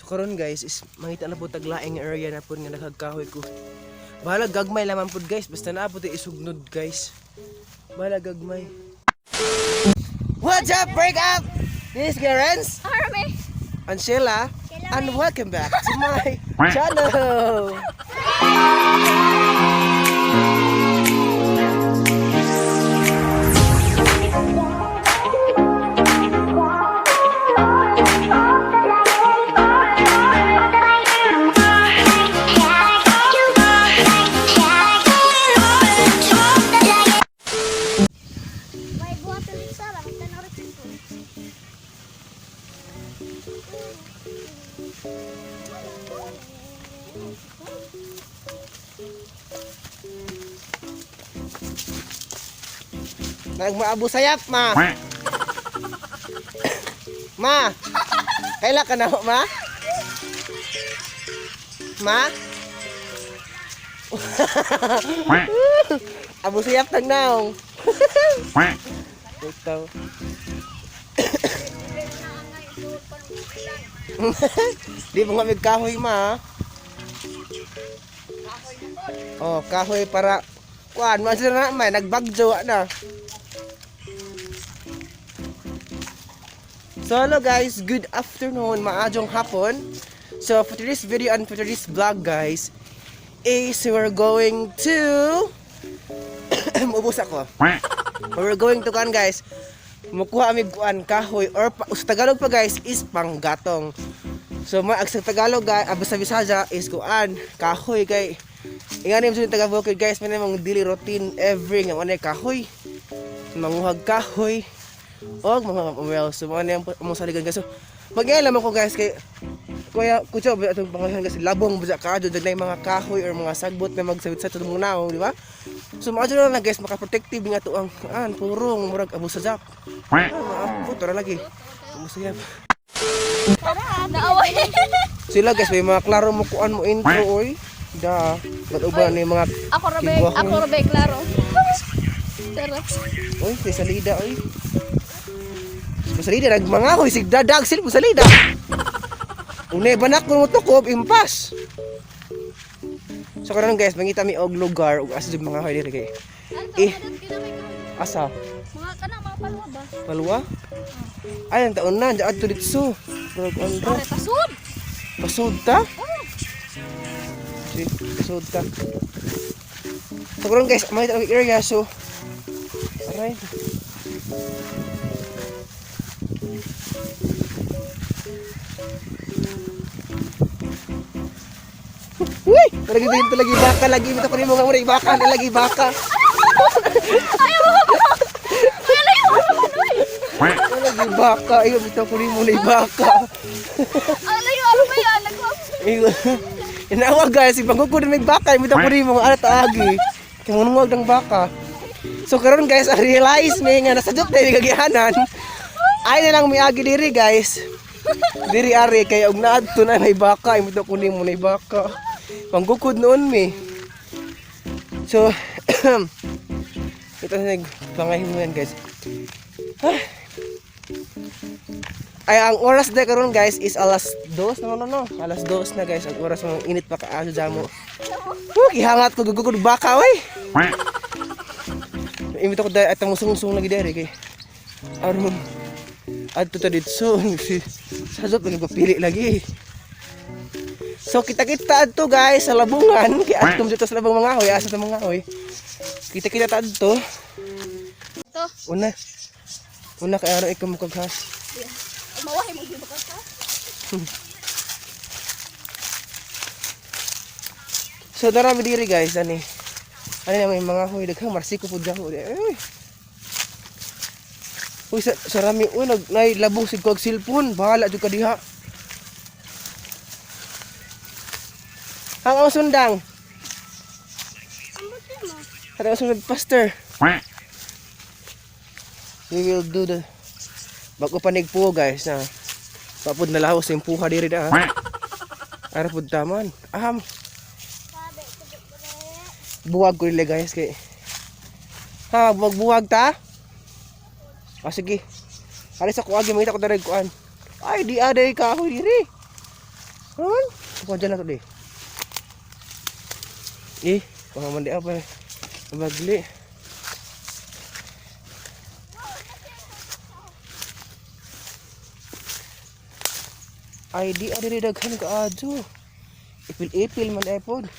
So karon guys is mangita na po taglaing area na po nga nagkahoy ko. Bahala gagmay laman po guys, basta naa po isugnod guys. Bahala gagmay. What's up, break up? This is Garens Army. And Sheila, and welcome back to my channel. May buhat ulit sa lang. Tanarit ko. Nagmaabo sayap, ma. Ma. Kaila ka na, ma? Ma? Abo sayap tag naong. Ikaw. Di mo nga may kahoy, ma. Oh, kahoy para kuan man sila na may nagbagjo na. So hello guys, good afternoon, maajong hapon. So for today's video and for today's vlog guys, is we're going to ubos ako. We're going to kuan guys. Mukuha ami kuan kahoy or pa, sa Tagalog pa guys is panggatong. So ma sa Tagalog guys, abos sa Bisaya is kuan kahoy kay ingani mo sa taga bukid guys, may namang daily routine every nga manay kahoy. Manguhag kahoy og mga well, so mga niyang among saligan guys. So mag-alam ko guys kay kuya kutyo ba atong pangalan guys, labong ba ka adyo daghay mga kahoy or mga sagbot na magsabit sa atong naong, di ba? So maadyo na lang guys, maka-protective nga to ang an purong murag abo sa jak. Ah, puto ra lagi. Musayap. Naaway. Sila guys, may mga klaro mo kuan mo intro oy. Da, uban ni mga Ako rabe, Kigwaho. ako rabe, klaro. Tara. Oy, may salida oy. Salida nagmangahoy sig dadag sil salida. Unay banak ko mo tukob impas. So karon guys, mangita mi og lugar ug asa jud mga hoy diri kay. Ano, Eh. kadot kinamay kahoy. Asa? Mga kanang mga palwa ba? Palwa? Ay, ang taon na, adto ditso. Murag on ra. Pare pasud. Pasod ta? Si, pasod ta. So karon guys, mangita og area so aray. Uy! Lagi din lagi baka lagi ito ko nimo nga mura baka na lagi baka. Lagi baka ayo bitaw ko nimo na baka. Ang layo ano ba yan? Nagwa. Inawa guys, ibangko na may baka, bitaw ko nimo nga alat agi. Kay mo ng baka. So karon guys, I realize may nga nasa joke tayo gagihanan. Ay na lang miagi diri guys. Diri ari kay og naadto na may baka, bitaw ko nimo na baka. Panggukod noon mi. So ito na nagpangahimuan guys. Ah. Ay, ang oras na karon guys is 2:00. No, no, no. 2:00 na guys. Ang oras mo init pa kaayo jamo. Woo, gihangat ko gugugod baka oy. Imit ako dahil atang musungsung lagi dere kay aron adto ta didto si sa jop lagi papili lagi. So kita-kita adto guys sa labungan kay adto dito sa labong mga hoy, asa ta mga hoy. Kita-kita ta adto. Ito. Una. Una kay aron ikaw mukaghas. Mawahi mo di ba ka? So darami diri guys ani. Ani na may mga huy daghang marsiko pud dako. Uy. Uy sa rami uy nag nay labong sig kog cellphone, bahala jud ka diha. Ang ang sundang. Ang sundang pastor. We will do the bago panig po guys na papud na laos yung puha diri da. Ara pud taman. Aham. Buwag ko nila guys kay. Ha, buwag buwag ta? Ah, sige. Alis ako agi mangita ko darag kuan. Ay, di aday kahoy diri. Ano man? Kuha dyan na to di. Eh, baka man di apa eh. Bagli. Ay, di ari daghan ka adyo. Ipil-ipil man ay pod.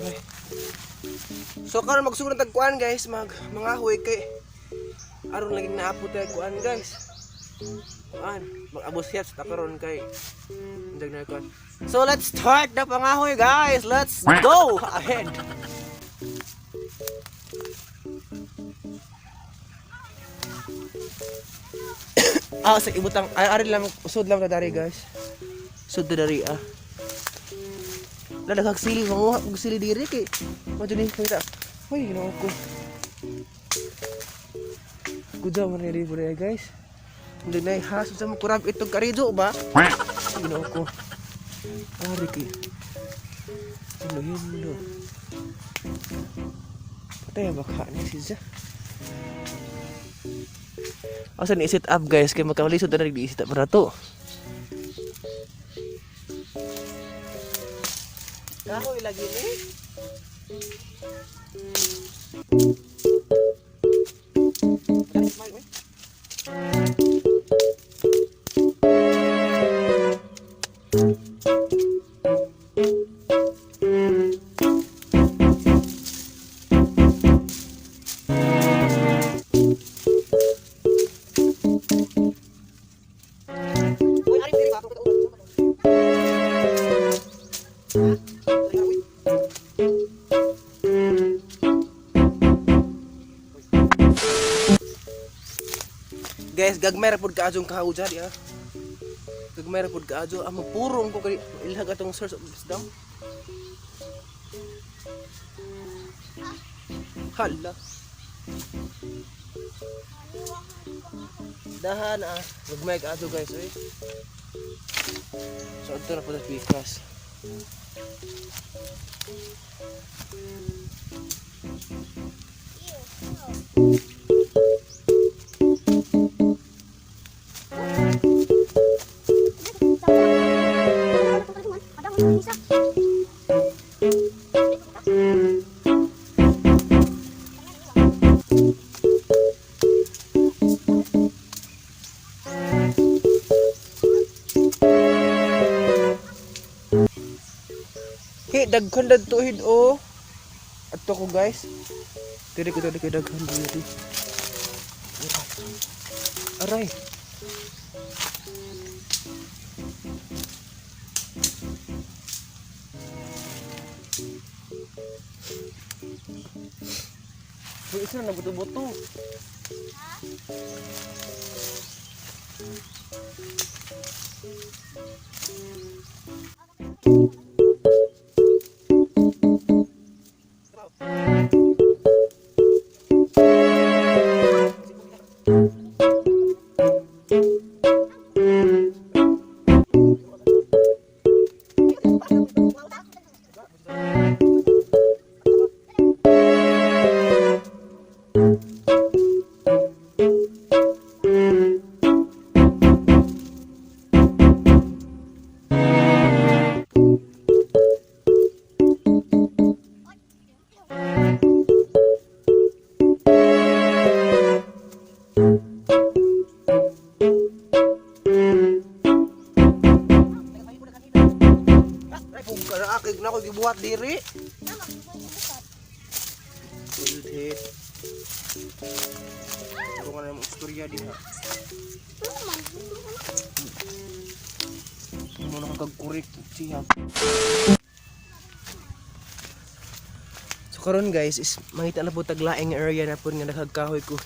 Ay. So karon magsugod na tag kuan, guys, mag mga huy kay aron laging naapot tayo kuan, guys. Kuan, mag-abos siya sa karon kay dag na kuan. So let's start the pangahoy, guys. Let's go ahead. Ah, sa ibutang ay ari lang usod lang na dari, guys. Sud na dari ah. Ladaghag sili, manguha og sili diri kay mo ni kita. Hoy, Ginoo ko. Kuda man rin po na, guys. Hindi na haso sa mo kurab itong karido ba? Ginoo ko. Ari kay. Hindo hindo. Patay ba ka ni siya? Asa ni set up, guys, kay magkalisod na rin i-set up na to. Kahoy lagi ni. Guys, gagmay ra pud kaadjong kahuja di ah. Gagmay ra pud kaadjo. Ah, magpurong ko kay ilhag atong source of wisdom. Hala. Dahan ah. Gagmay kaadjo, guys, oy. So adto na pud ang pikas. Hey, daghan dadto hid oh. Adto ko, guys. Diri ko diri kay daghan diri. Aray. Uy, isa na buto-buto. Ay, kung karaakig na ako gibuhat diri. Ulit. Ako nga na istorya diha. Mo na kagkurik siya. So karon, guys, is mangita na po taglaing area na po nga nakagkahoy ko.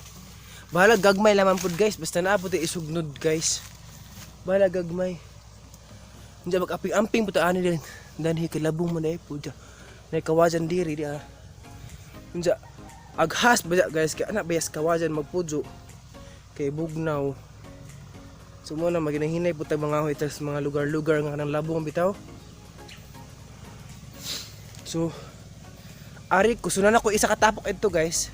Bahala gagmay lamang pod, guys, basta naa po isugnod, guys. Bahala gagmay. Hindi mag-aping-amping po ta ani din. Danhi kay labong man eh po dya. Nay kawajan diri di ah. Unja aghas ba dya, guys, kay anak bayas kawajan magpudyo kay bugnaw. So mo na maginahinay po tag mga hoy tas mga lugar-lugar nga kanang labong bitaw. So ari kusunan ako isa ka tapok ito, guys.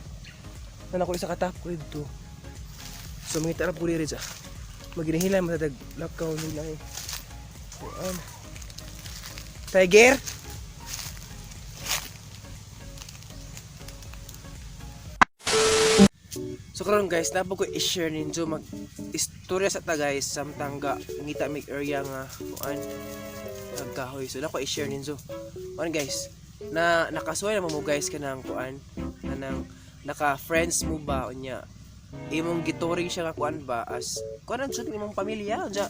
Na nako isa ka tap ko dito. So mangita ra po diri sa. Maginahila matadag lakaw nila eh. Kuan. Tiger. So karon guys, dapat ko i-share ninyo mag istorya sa ta guys samtang ga ngita mig area nga kuan nagkahoy. So dako i-share ninyo. Kuan guys, na nakasuway na mo guys kanang kuan kanang naka friends mo ba unya imong gituring siya nga kuan ba as kuan ang jud imong pamilya unya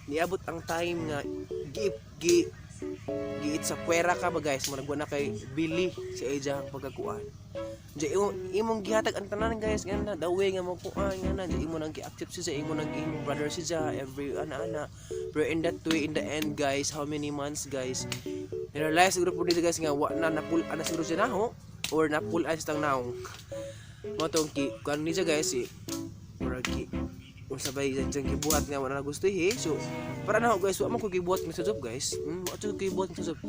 niabot ang time nga gi gi giit sa puwera ka ba guys mo nagwa na kay Billy sa ijang pagkakuan. Diya imong, imong gihatag ang tanan guys nga na dawe nga mo kuan nga na diya imo nang gi-accept siya imo nang imong brother siya every ana ana, pero in that way in the end guys, how many months guys, realize siguro po dito guys nga wa na napul ana siguro siya naho or napul an sa tang mo tong ki kuan ni siya guys eh murag ki unsa bay dyan gibuhat nga wala na gustuhi. So para na ako guys, wa man ko gibuhat sa job guys, wa ko gibuhat sa job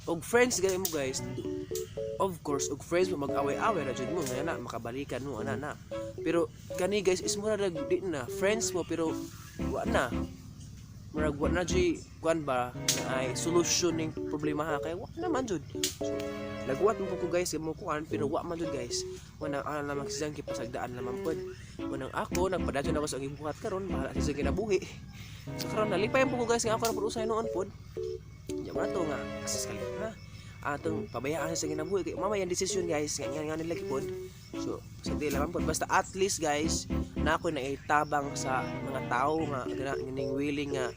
og friends gani mo guys. Of course og friends mo mag-away-away ra jud mo nga na makabalikan mo ana na, pero kani guys is mura rag di na friends mo pero wa na murag wa na jud kuan ba na ay solusyon ning problema ha kay wa naman jud. So nagwat mo ko guys mo kuan pero wa man jud guys, wanang ana lamang siyang kipasagdaan naman pod, wanang ako nagpadayon ako sa akong gibuhat karon, bahala siya sa kinabuhi. So karon nalipay po ko guys nga ako ra pud usay noon pod. Di man to nga asis kalit na atong pabayaan sa kinabuhi kay mamaya ang desisyon guys nga nga nga nila gipod. So sa di lamang pod basta at least guys na ako naitabang sa mga tao nga gana ning willing nga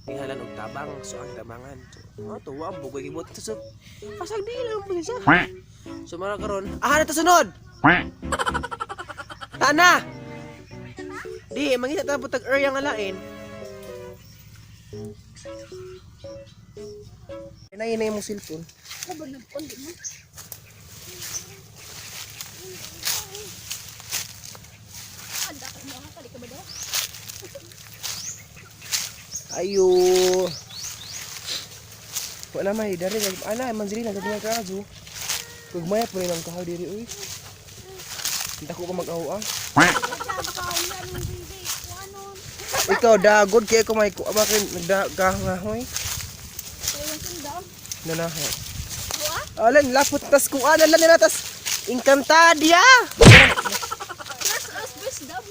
ihalan og tabang, so ang tabangan. So mo to wa bugoy gibuhat so pasag di lang po siya. So mara karon ah na sunod tana di mangita ta putag area nga lain. Inay inay mo cellphone. Ako ba nag-on di mo? Anda ka mo ka ka ba daw? Ayo. Wala may dari ana manzili na gagmay ka ajo. Gagmay po rin ang kahoy diri uy. Dako ka mag-aw ah. Wala ka ulan ng baby. Kung ano. Ikaw dagod kay ko may kuha ba kay nagdagangahoy. Walang sundang. Nanaho. Wa? Alan lapot tas kuan alan nila tas Encantadia. Yes, us best daw.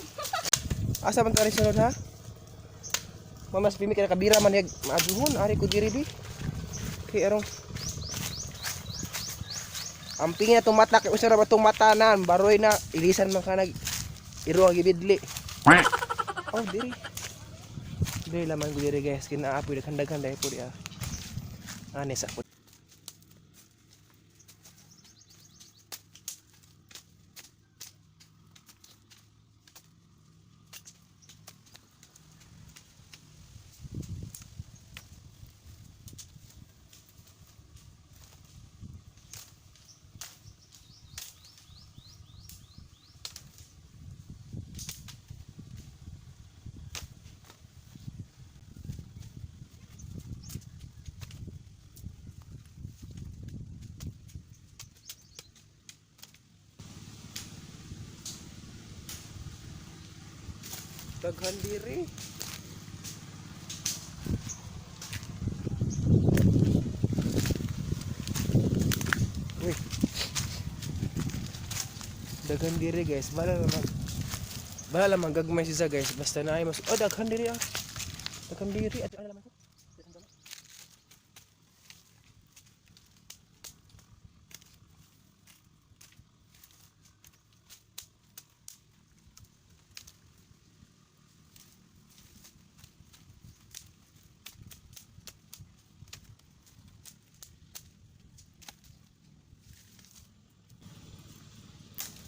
Asa man tari sunod ha? Mamas pimi kay kabira man yag maaduhon ari ko diri bi. Kay arong ang pingin na itong mata kay usa ra ba itong mata na baroy na ilisan man ka nag iro ang gibidli. Oh diri. Diri laman ko diri guys kinaapoy daghan daghan dahil po diya. Ani sa po. Daghan diri. Uy. Daghan diri guys. Bala naman. Bala naman gagmay siya guys. Basta na ay mas oh daghan diri ah. Daghan diri at ano naman ko. Daghan diri.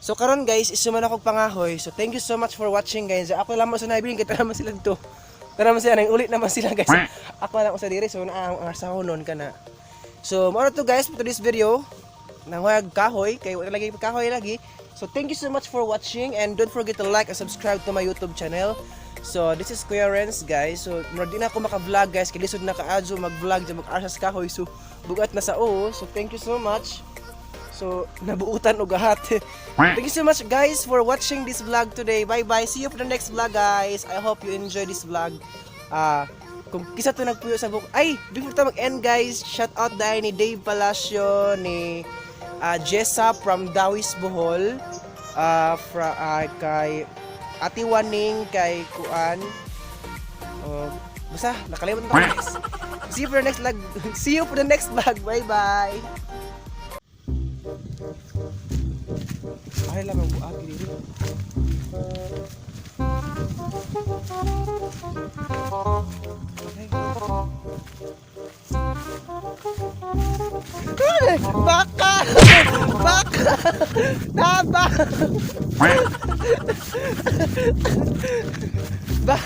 So karon guys, isuman ako pangahoy. So thank you so much for watching, guys. Ako lang mo sa nabilin kay tara man sila dito. Tara man sila nang ulit naman sila, guys. Ako lang sa diri, so naa ang asahon ka na. So mao na to, guys, for this video. Nanghuwag kahoy kay wala lagi kahoy lagi. So thank you so much for watching and don't forget to like and subscribe to my YouTube channel. So this is Kuya Renz, guys. So murag di na ako maka-vlog, guys, kay lisod na kaadyo mag-vlog dyan mag-arsas kahoy. So bugat na sa o. So thank you so much. So, nabuutan og ahat. Thank you so much, guys, for watching this vlog today. Bye-bye. See you for the next vlog, guys. I hope you enjoy this vlog. Ah, kung kisa to nagpuyo sa book. Ay, before ta mag-end, guys, shout out dahil ni Dave Palacio, ni Jessa from Dawis, Bohol, kay Ate Waning, kay Kuan. Oh, basta nakalimutan ko, guys. See you for the next vlog. See you for the next vlog. Bye-bye. Ay lamang buag diri. Ay. Baka! Baka! Taba! Ba!